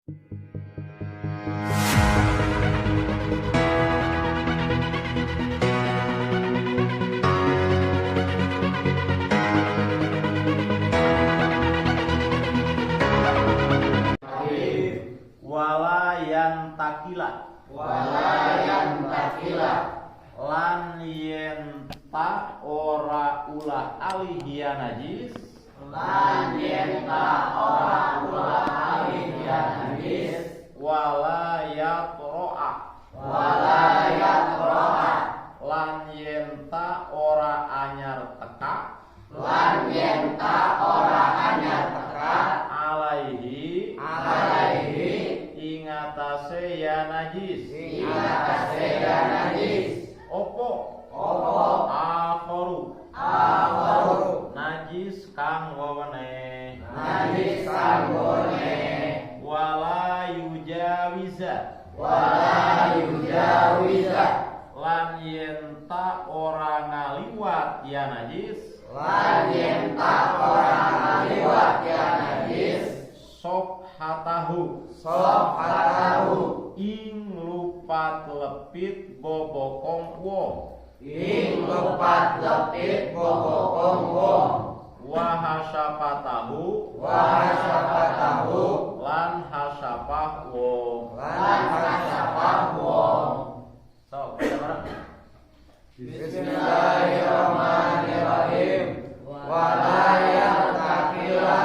Wala yantakila, Wala yantakila, lan yen ta ora ulah alih ya najis, lan yen ta ora ulah alih ya najis, wala yatroa, wala yatroa, lan yen ta ora anyar teka, lan yen ta ora anyar teka, alaihi, alaihi, ing atase ya najis, ing atase ya najis, opo, opo, akhoru, akhoru, najis kang wewene, najis kang wewene, wala yujawiza, wala yujawiza, lan yen ta ora ngaliwat ya najis, lan yen ta ora ngaliwat ya najis, sophatahu, sophatahu, ing lupat lepit bobokong wong, ing lupat lepit bobokong wong, wa hasyafatahu, wa hasyafatahu, lan hasyafah wong, lan hasyafah wong. Sok, baca bareng. Bismillahirrahmanirrahim. Wala yantakila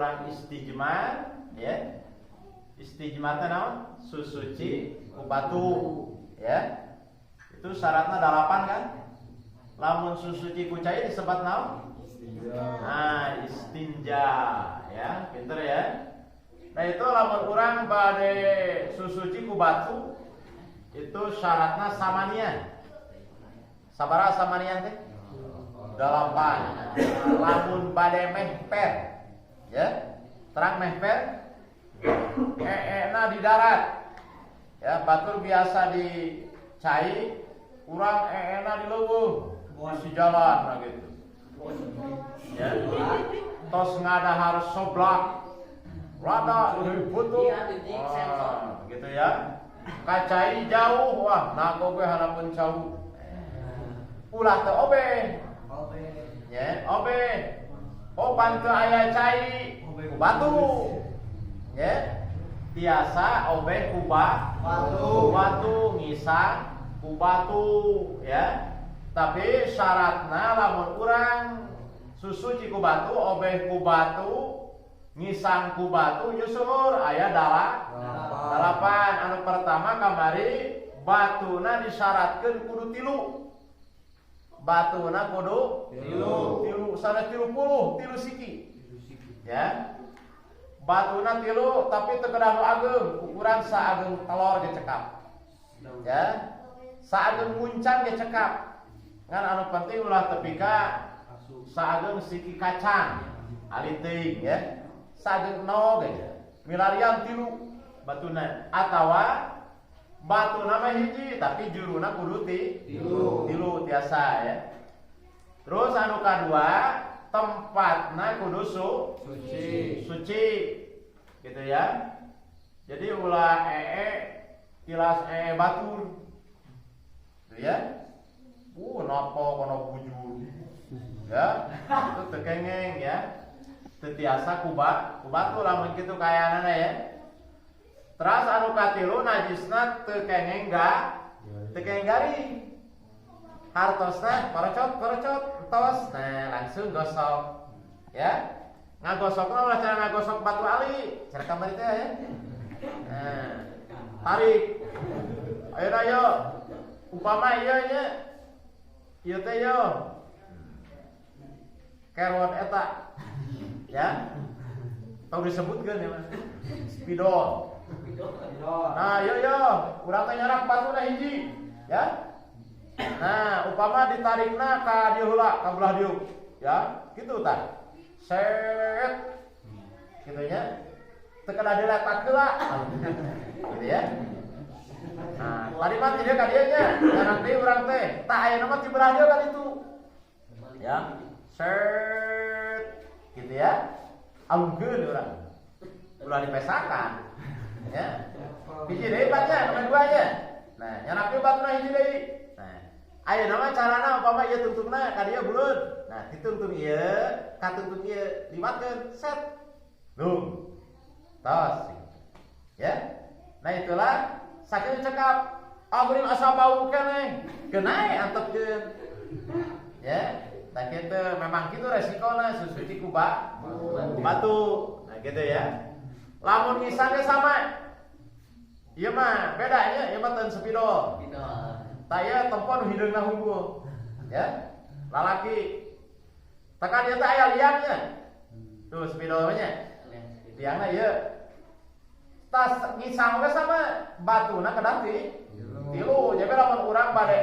lan Istijmar, ya. Istijmar teh naon? Susuci ku batu, ya. Itu syaratnya 8 kan? Lamun susuci ku cai disebut naon? Nah, istinja, ya. Pinter ya. Nah, itu lamun urang bade susuci ku batu itu syaratnya samania. Sabaraha samania teh? 8. Lamun bade mehper, ya. Terang mehper, ee-na di darat, ya, batur biasa di cai, urang ee-na di leuweung, di jalan, nah gitu, ya, tos ngadahar soblak, rada ribut tuh, gitu ya, kacai jauh, wah, nago gue harapun jauh, ulah teu obe, ya, obe, oh pantu aya cai, batu, ya, tiasa obeh ku batu, batu ngisang ku batu, ya. Tapi syaratna lamun urang susuci ku batu, obeh ku batu, ngisang ku batu, nyusur aya dalapan. Anu pertama kamari batuna disyaratkeun kudu 3. Batuna kudu 3, 3 sanes 30, 3 siki. Ya. Batuna 3 tapi teu kedah nu ageung, ukuran saageng telor ge cekap. Ya. Saageng muncang ge cekap. Ngan anu penting ulah tepi ka saageng siki kacang. Ali teuing ya. Saageng no ge. Milarian 3 batuna atawa batuna mah hiji tapi juruna kudu 3 tiasa ya. Terus anu kadua tempatna kudu suci. Suci gitu ya. Jadi ulah ee tilas ee batur. Gitu ya. Napa kono bujur. Ya, itu teu kengeng ya. Teu tiasa ku batu lamun kitu kayanana ya. Teras anu katilu najisna teu kengeng teu kengeng garing. Hartosna parocot entos, nah langsung gosok, ya. Ngagosokna ulah cara ngagosok batu ali, cara kamari teh ya. Nah, tarik. Ayo ayo. Upama ieu nya Ieu teh yo. Kerot eta. Ya. Tau disebutkeun ya mah. Spidol. Nah, yo yo, urang teh nyarak batuna hiji, ya. Nah, upama ditarikna ka dieu heula, ka belah dieu, ya. Kitu tah. Set. Kitu nya. Teu kedah diletak heula. Gitu ya. Nah, tadi mah ti dieu ka dieu nya, nyarak deui urang teh. Tah ayeuna mah ti belah dieu ka ditu. Ya. Set. Gitu ya. Alungkeun urang. Ulah dipesakan. Ya. Hiji deui batnya, nomor 2 nya. Nah, nyarak deui batuna hiji deui. Nah, ayeuna mah carana upama ieu tungtungna ka dieu buleud. Nah, ditungtung ieu, katungtung ieu, liwatkeun set. Lung. Tos. Ya. Nah, itulah sakitu cekap. Ah, geuning asa bau keneh. Geunai antepkeun. Ya. Nah, kitu memang kitu resikona susuci ku batu. Nah, gitu ya. Lamun ngisangnya sama. Ieu mah bedanya, ieu mah teu spidol. Tah ieu tempo nu hideungna hungkul. Ya. Lalaki. Tekan ieu teh aya liangnya. Tuh spidol nya. Liangna ieu. Tas ngisang we sama batuna kedah tilu. Jadi lamun urang bade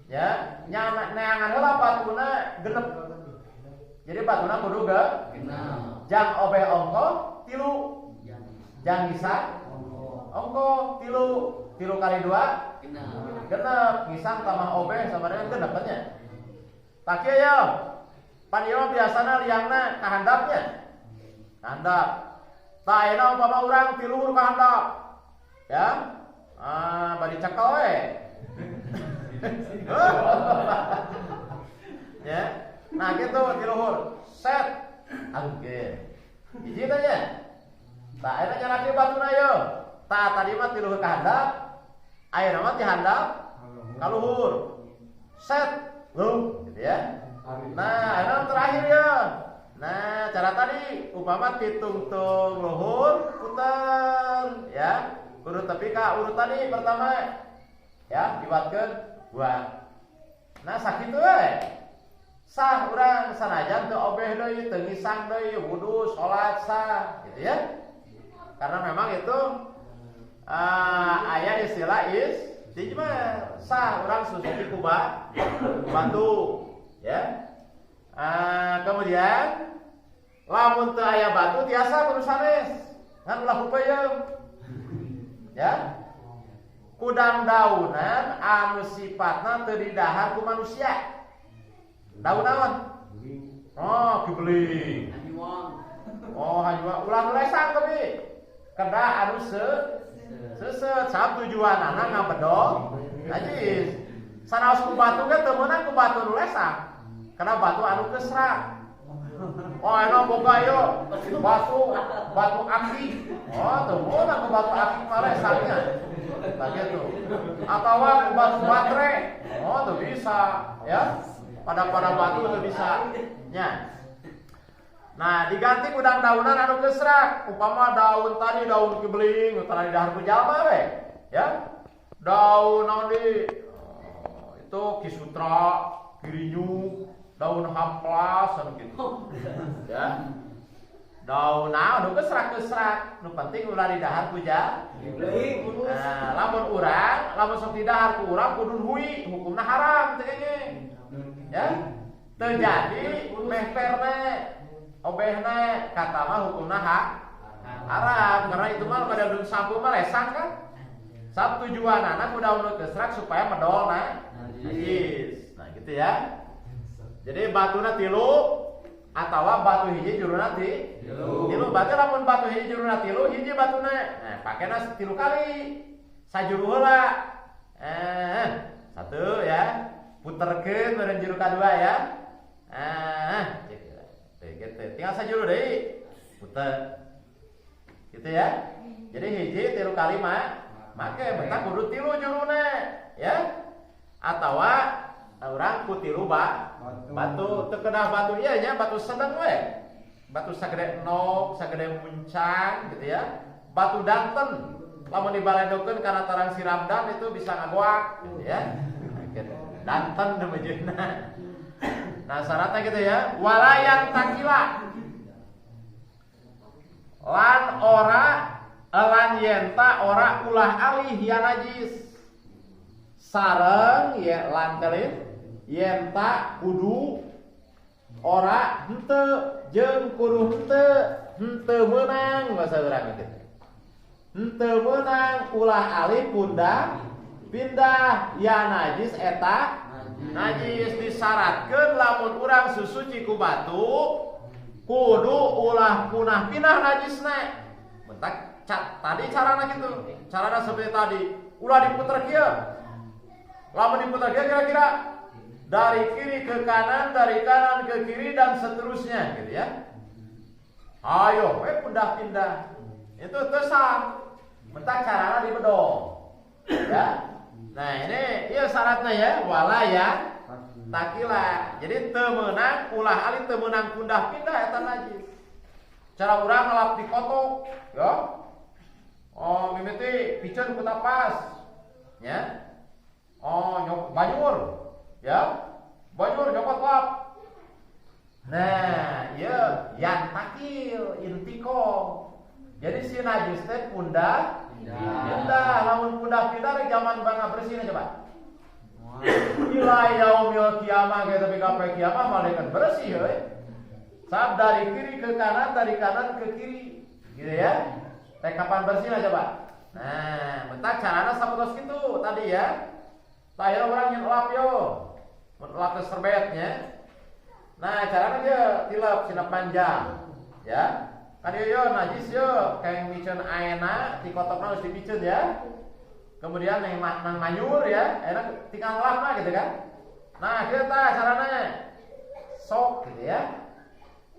ya, neangan heula batuna genep. Jadi batuna kudu Genep. Jang obeh ongko tilu. Jang ngisang ongko tilu. Tilu kali 2 genep. Genep. Ngisang tambah obeh sama dengan genep nya. Tak kieu ya. Pan ieu mah biasana liangna ka handapnya. Handap. Tah ayeuna umpama urang ti luhur ka handap. Ya. Ah, bari cekel we. Ya. Nah, gitu ti luhur. Set. Angge. Hiji teh nya. Tah ayeuna nyarak batuna ye. Tah tadi mah ti luhur ka handap. Ayeuna mah ti handap ka luhur. Set. Lu, gitu ya. Nah, ayeuna terakhir ya. Nah, cara tadi umpama ditungtung luhur puter ya. Urut tapi ka urut tadi pertama ya, diwatkeun buang. Nah, sakitu we. Sah urang sanajan teu obeh deui, teu ngisang deui, wudu, salat sah, gitu ya. Karena memang itu aya istilah istijmar, sah urang susuki ku batu ya. Kemudian lamun teu aya batu tiasa kudu sanes, ngan ulah hupeuyeum. Ya. Kudang daunan anu sifatna teu didahar ku manusia. Daun naon? Oh, kibeling. Oh, hanyuang. Ulah lesang tapi kedah anu seuseut sabab tujuanana ngabedol najis. Sanaos ku batu ge teu meunang ku batu nu lesang. Karena batu anu kesrak. Oh, enak boga yo. Batu akik. Oh, teu meunang ku batu akik mah lesangnya. Tah gitu. Atawa ku batu batre. Oh, teu bisa, ya. Pada batu teu bisa. Nya. Nah, diganti ku daun-daunan anu kesrak. Upama daun tadi daun kibeling, tadi dahar ku jalma we. Ya. Daun naon di? Oh, itu kisutra, kirinyu, daun hamplas anu gitu. Ya. Daun naon nu kesrak-kesrak, nu penting ulah didahar ku Kibeling. Nah, lamun urang, lamun sok didahar ku urang kudu hui, hukumna haram teh kenging. Ya. Terjadi mehperne, obehna kata mah hukumna haram karena itu mah pada daun sapu mah lesang kan. Sab tujuanana ku daun kesrak supaya medol na najis. Nah, gitu ya. Jadi batuna tilu atawa batu hiji juruna tilu. Berarti lamun batu hiji juruna tilu, hiji batuna. Nah, pakena tilu kali. Sajuru heula. Satu ya. Puterkeun meureun juru kadua ya. Gitu. Tinggal sajuru deui. Puter. Gitu ya. Jadi hiji tilu kali mah make bentak kudu tilu juruna ya. Atawa urang ku tilu batu teu kedah batu ieu nya, batu sedeng we. Batu sagede nok, sagede muncang gitu ya. Batu danten lamun dibaledokeun kana tarang si Ramdan itu bisa ngagoak gitu ya. Nah, gitu. Danten meujeuhna. Nah, syaratnya gitu ya, walayan takila. Lan ora lan yenta ora ulah alih ya najis. Sareng ya lan telin yenta kudu ora henteu jeung kudu henteu henteu meunang bahasa urang gitu. Henteu meunang ulah alih pundah pindah ya najis eta najis disyaratkeun lamun urang susuci ku batu kudu ulah punah pindah najisna. Bentak tadi carana gitu. Carana seperti tadi, ulah diputer kieu. Lamun diputer kieu kira-kira dari kiri ke kanan, dari kanan ke kiri dan seterusnya gitu ya. Ayo, pindah-pindah. Itu tesah. Bentak carana dibedol. Ya. Nah, ini iya syaratnya ya, walaya takila. Jadi teu meunang ulah alih teu meunang pindah-pindah eta najis. Cara urang ngelap di kotok, ya. Oh, mimiti piceun ku tapas. Ya. Oh, nyok banyur. Ya. Banyur nyokot lap. Nah, iya yang takil intiko. Jadi si najis teh pundah pindah, lamun pundah pindah rek zaman bangga bersih coba. Ila yaumil kiamah ge tapi ka kiamah malaikat bersih euy. Sab dari kiri ke kanan, dari kanan ke kiri. Gitu ya. Teh kapan bersih lah coba. Nah, bentak carana sapotos kitu tadi ya. Tah ieu urang nyen elap yo. Mun elap teh serbetnya. Nah, carana dia tilep sina panjang. Ya. Kan yo najis yo kayak miceun aena ti kotokna geus dipiceun ya. Kemudian nang manyur ya, enak tinggal ngelap gitu kan. Nah, kieu tah carana. Sok gitu ya.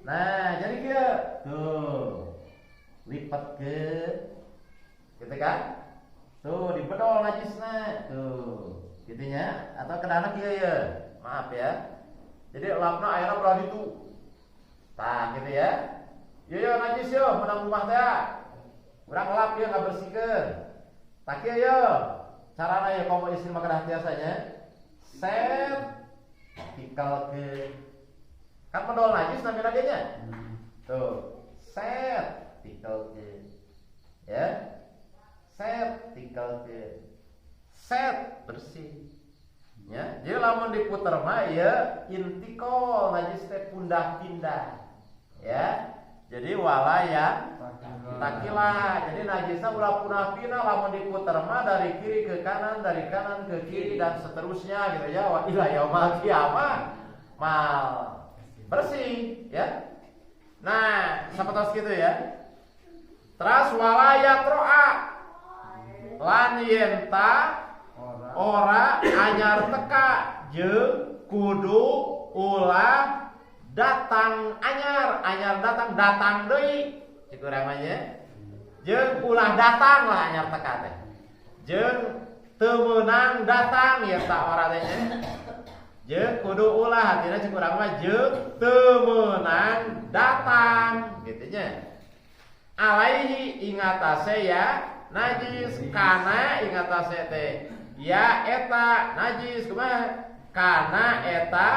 Nah, jadi kieu tuh. Lipat ke gitu kan. Tuh dibedol najisna tuh. Gitu nya atau kedana kieu ya. Maaf ya. Jadi elapna airna belah ditu. Tah gitu ya. Yo yo najis yo menang rumah teh. Urang elap ieu ngabersihkeun. Tah kieu yo. Carana ya komo istri mah kedah tiasanya. Set tikelkeun. Kan medol najis namina ge nya. Tuh, set tikelkeun. Ya. Set tikelkeun. Set bersih. Ya, jadi lamun diputer mah ya intikol najis teh pundah-pindah. Ya. Jadi walaya takila. Jadi najisna ulah punah-pinah lamun diputer mah dari kiri ke kanan, dari kanan ke kiri dan seterusnya gitu ya. Wa ila yaumil kiamah mal bersih ya. Nah, sapertos kitu ya. Teras walaya troa lan yenta ora anyar teka jeung kudu ulah datang anyar, anyar datang datang deui cek urang mah nya. Jeung ulah datang lah anyar teka teh. Jeung teu meunang datang ya tak ora teh nya. Jeung kudu ulah hatina cek urang mah jeung teu meunang datang gitu nya. Alaihi ingatase ya najis kana ingatase teh ya eta najis kumaha kana eta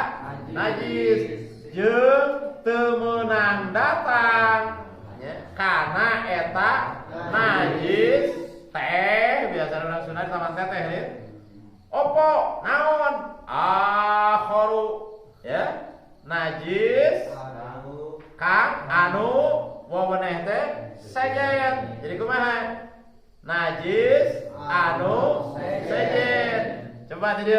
najis jeung teu meunang datang nya kana eta najis teh biasa urang Sunda sama teteh ya. Opo naon akharu ya najis kang anu weweneh teh sejen. Jadi kumaha najis anu sejen. Coba jadi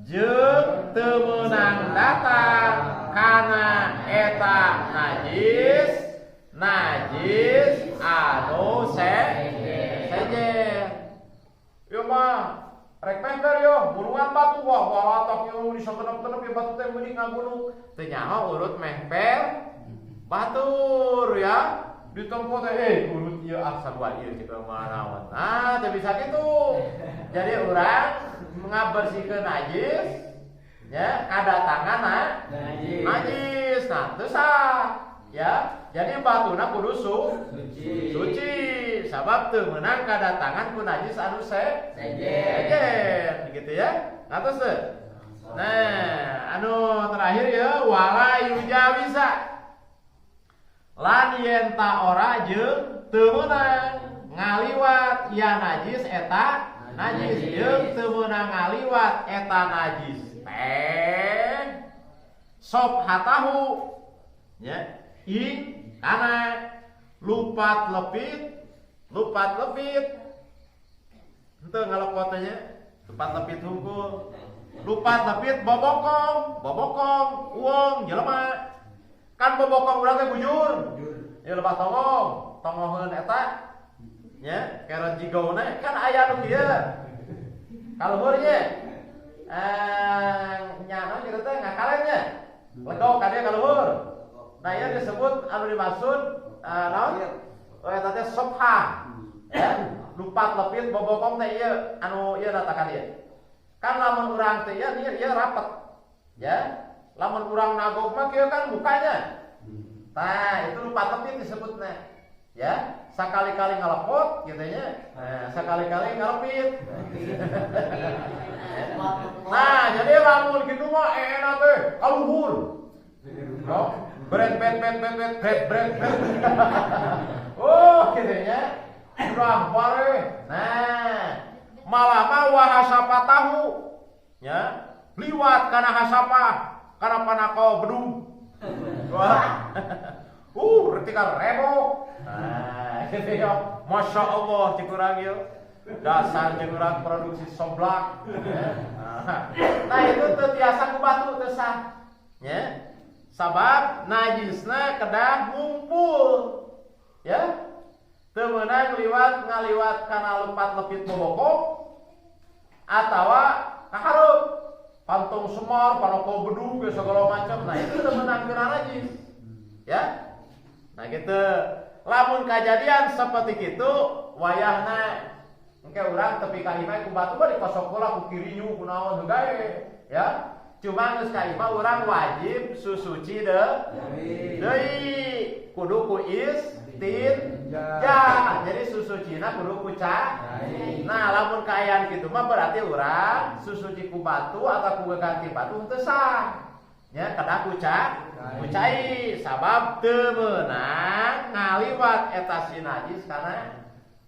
jeung teu meunang datang kana eta najis najis anu sejen. Yo mah rek pember yo buruan batu wah walatok yo disagenep-genep ya batu teh meuni ngagunung. Teu nyaho urut mehper batur ya. Ditempo teh urut ieu ah sarua ieu cek manaon. Nah, teu bisa kitu. Jadi urang ngabersihkeun najis ya kadatangan najis. Najis. Nah, teu sah. Ya, jadi batuna kudu suci. Suci. Sabab teu meunang kadatangan ku najis anu sejen. Gitu ya. Nah, terus teu? Nah, anu terakhir ya wala yujawisa. Lan yen ta ora jeung teu meunang ngaliwat ya najis eta najis jeung teu meunang ngaliwat eta najis teh sob hatahu ya ing kana lupat lepit henteu ngalokot nya lupat lepit hungkul lupat lepit bobokong uang jelema kan bobokong urang teh bujur ya lepas tongong tongoheun eta nya keron jigona kan aya nu kieu kaluhur nya nya naon kitu teh ngakalen nya legok ka dieu kaluhur. Nah ieu disebut anu dimaksud naon oh eta teh sopha ya lupat lepit bobokong teh ieu anu ieu data ka dieu kan lamun urang teh ieu ieu rapet ya lamun urang nagog mah kieu kan mukanya. Nah, itu lupat lepit disebutna. Ya, sakali-kali ngalepot gitu nya. Nah, sakali-kali ngalepit. Nah, jadi lamun kitu mah enak teh kaluhur. No, bret bet bet bet bet bret bret bret. Oh, gitu nya. Urang bare. Nah, malah mah wahasapa tahu. Ya, liwat kana hasapah, kana panako bedug. Wah. Retika rebo. Nah, gitu ya. Masya Allah cik urang ieu. Dasar cik urang produksi soblak. Nah, itu teu tiasa ku batu teu sah. Ya. Sabab najisna kedah ngumpul. Ya. Teu meunang liwat ngaliwat kana lupat lepit bobokong atawa kahareup pantung semar, panoko bedug segala macam. Nah, itu teu meunang kena najis. Ya. Nah gitu. Lamun kajadian seperti kitu wayahna engke urang tepi ka imah ku batu mah dikosok heula ku kirinyu ku naon heug ya. Cuma geus ka imah urang wajib susuci deui kudu ku istinja. Jadi susucina kudu ku cai. Nah, lamun kaayaan kitu mah berarti urang susuci ku batu atau ku ganti batu henteu sah. Ya, kedah ku cai sabab teu meunang ngaliwat eta si najis kana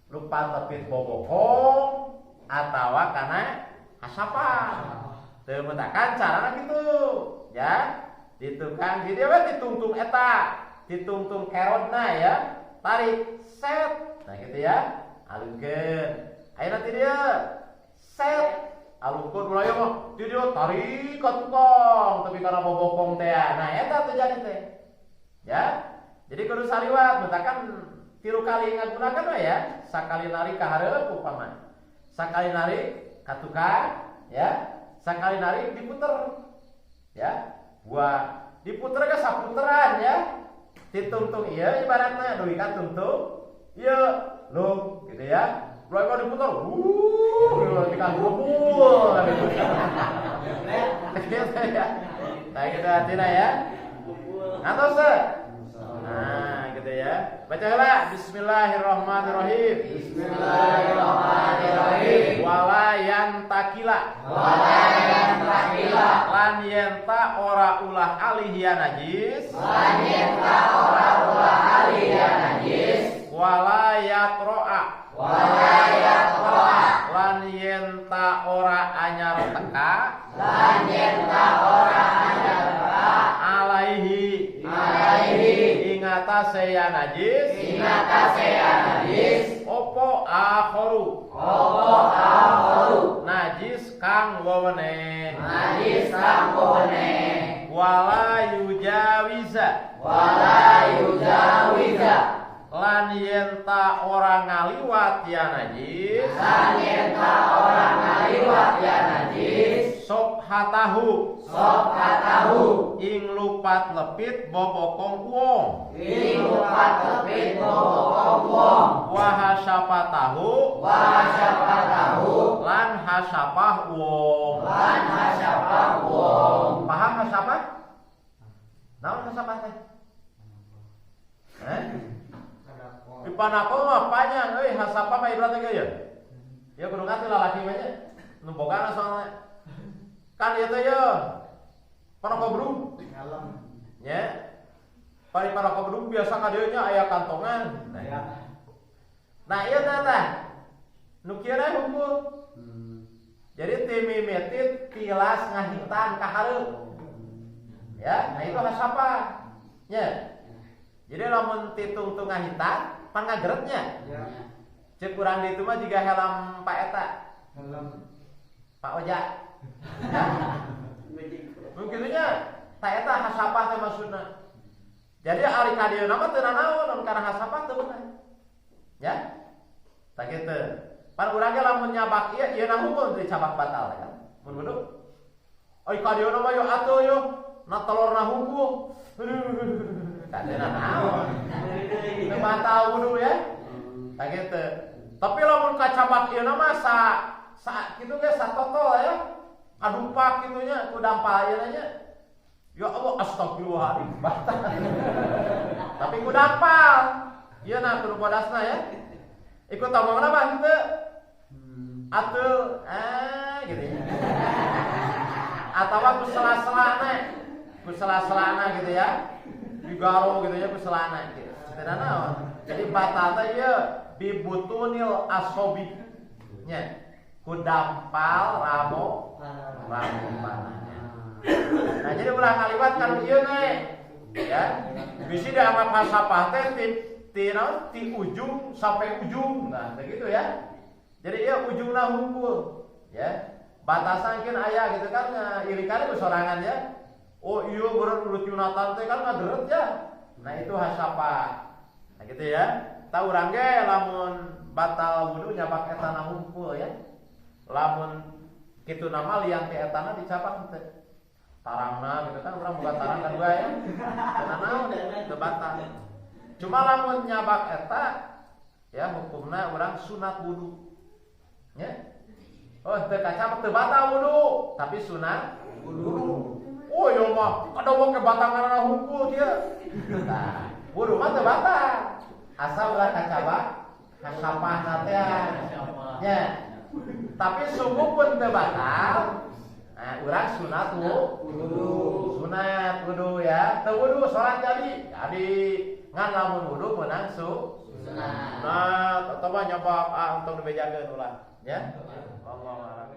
lupa lepit bobokong atawa kana hasapah. Teu meunang carana kitu, ya. Di tukang di dieu we ditungtung eta, ditungtung kerodna ya. Tarik set. Nah gitu ya. Alungkeun. Ayeuna ti dieu set. Alungkeun ulah ieu mah ti dieu tarik ka tukang tapi kana bobokong teh. Nah eta teu jadi teh. Ya. Jadi kudu saliwat mentakan tilu kali ngagunakeun we ya. Sakali narik ka hareup upama. Sakali narik ka tukang ya. Sakali narik diputer. Ya. Wah, diputer ke saputeran ya. Ditungtung ieu ibaratna dugi ka tungtung ieu lung gitu ya. Ulah mah diputer. Gitu ka gobul gitu. Gitu ya. Nah, gitu artinya ya. Ngantos teu? Nah, gitu ya. Baca heula bismillahirrahmanirrahim. Bismillahirrahmanirrahim. Wala yantakila. Wala yantakila. Lan yenta ora ulah alih ya najis. Lan yenta ora ulah alih ya najis. Wala yatroa. Wala yatroa. Lan yenta ora anyar teka. Lan yenta ora anyar teka. Alaihi. Alaihi. Ing atase ya najis. Ing atase ya najis. Opo akhoru. Opo akhoru. Najis kang wewene. Najis kang wewene. Wala yujawiza. Wala yujawiza. Lan yenta ora ngaliwat ya najis. Lan yenta ora ngaliwat ya najis. Sob hatahu. Sob hatahu. Ing lupat lepit bobokong wong. Ing lupat lepit bobokong wong. Wa hasapatahu. Wa hasapatahu. Lan hasapah wong. Lan hasapah wong. Paham hasapah? Naon hasapah teh? Eh? Di panako mah panjang euy hasapah mah ibaratna kieu ya. Ya kudu ngarti lalaki mah nya. Nu bogana soalna. Kan ieu teh ye paroko bedug. Nya. Pari paroko bedug biasa ka dieu nya aya kantongan. Nah, ieu teh tah. Nu kieu hungkul. Jadi ti mimiti tilas ngahitan ka hareup. Ya, nah itu hasapah. Nya. Jadi lamun ti tungtung ngahitan pan ngageretnya. Cek urang ditu mah jiga helm Pak eta. Helm Pak Oja. Ya. Mungkin nya tak eta hasapah teh maksudna. Jadi ari ka dieu mah teu nanaon karena hasapah teu beunang. Ya. Tak kitu. Pan urang ge lamun nyabak ieu ieu na hukum dicabak batal ya. Mun wudu. Ai ka dieu mah yo atuh yo na telorna hukum. Tak teu nanaon. Teu batal wudu ya. Tak kitu. Tapi lamun kacabak ieu mah sa sa kitu ge satotol ya. Adupak kitu nya ku dampal ieu nya. Ya Allah astagfirullahaladzim batal. Tapi ku dampal. Ieu na kudu bodasna ya. Ikut omongna mah henteu. Atuh gitu ya. Atawa ku sela-selana. Ku sela-selana gitu ya. Digaro gitu ya ku selana gitu. Teu naon. Jadi batal teh ieu bibutunil asobi. Nya. Ku dampal ramo ramo panahnya. Nah, jadi ulah ngaliwat kan ieu we. Ya. Bisi dianggap hasapah teh ti naon ti ujung sampai ujung. Nah, begitu ya. Jadi ieu ujungna hungkul, ya. Batasan mungkin aya gitu kan irikan ku sorangan ya. Oh iya beureun urut Yunatan teh kan ngageret ya. Nah, itu hasapah. Nah, gitu ya. Tah urang ge lamun batal wudu nyabak etana hungkul ya. Lamun kitu nama lian ti etana dicabak henteu. Tarangna gitu kan urang boga tarang kan dua ya. Teu naon teu batal. Cuma lamun nyabak eta ya hukumna urang sunat wudu. Ya. Oh, teu kacabak teu batal wudu, tapi sunat wudu. Oh, ieu mah kada ke batanganna hungkul dia. Nah, wudu mah teu batal. Asal ulah kacabak hasapahna teh. Nya. Tapi sungguh pun teu batal. Nah, urang sunat wudu. Sunat wudu ya. Teu wudu salat jadi. Jadi ngan lamun wudu meunang sunat. Nah, atau mah nyabak ah untung dibejakeun ulah ya. Allahu a'lam.